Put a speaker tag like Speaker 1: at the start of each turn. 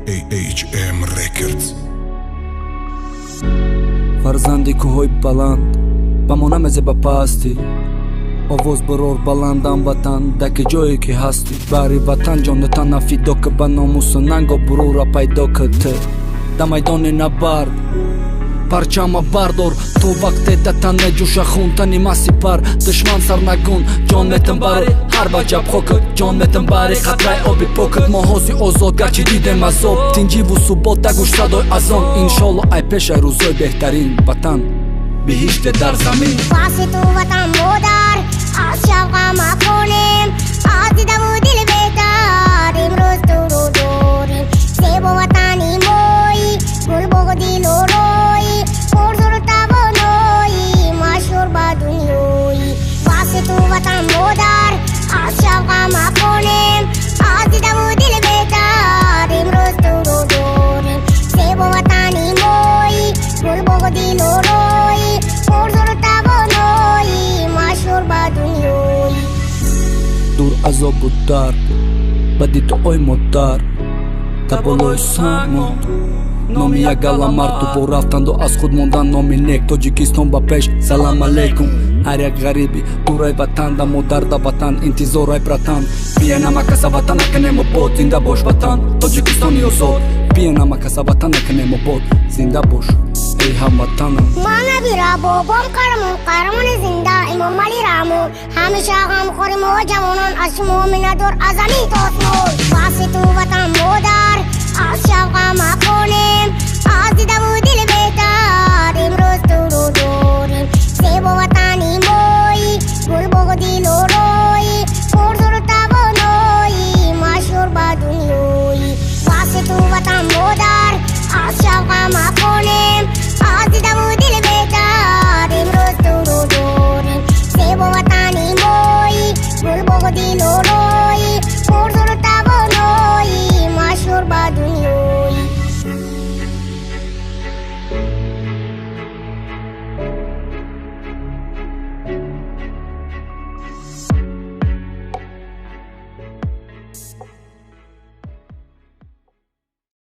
Speaker 1: AHM Records.
Speaker 2: Фарзанди кӯҳҳои баланд, ба мо намезе ба пастӣ. Овоз барор баландам, ватан, даки ҷое ки ҳастӣ. Бари ватан ҷону тана фидо ки, ба номусу нанго бурура пайдо ки. Ту да майдони набард парчама бардор, то вақте да тан меҷӯша хун, тани ма сипар, душман сарнагун. Ҷон метам бари ҳар ваҷаб хокат, ҷон метам бари қатраи оби покат. Мо ҳози озод, гарчи дидем азоб, тинҷиву субот, дагӯш садои азон. Иншолло, ай пешай рӯзои беҳтарин, ватан биҳиште дар замин.
Speaker 3: Васи ту ватан модар, аз шавқа махонем, аз дидаву дил беҳтар имрӯз туро дорем. Зебо ватани мои, гулбоғу дилорои, пурзуру тавонои, машҳур ба дунёи. Васи ту ватан модар, аз шавқа махонем, аз дидаву дил беҳтар имрӯз туро дорем. Зебо ватани мои, гулбоғу дилорои, пурзуру тавонои, машҳур ба дунёи.
Speaker 2: Дур азобу дард ба дидои модар, та болои само номи як гала марду бо рафтанду аз худ мондан номи нек. Тоҷикистон ба пеш! Салам алейкум ҳар як ғариби дурай ватан, да модар, да ватан интизорай, братан. Бия, намакаса, ватан накунем обод. Зинда бош, ватан, Тоҷикистони озод. Бия, намакаса, ватан накунем обод. Зинда бош, эй ҳамватанам.
Speaker 3: Ман набира бобом қаҳрамон, қаҳрамони зинда Эмомалӣ Раҳмон. Ҳамеша ғамхори мо ҷавонон, аз шумо миннатдор аз замин то осмон. Васи ту ватан модар, аз шавқа махонем, аз дидаву дил беҳтар имрӯз туро дорем. Зебо ватан.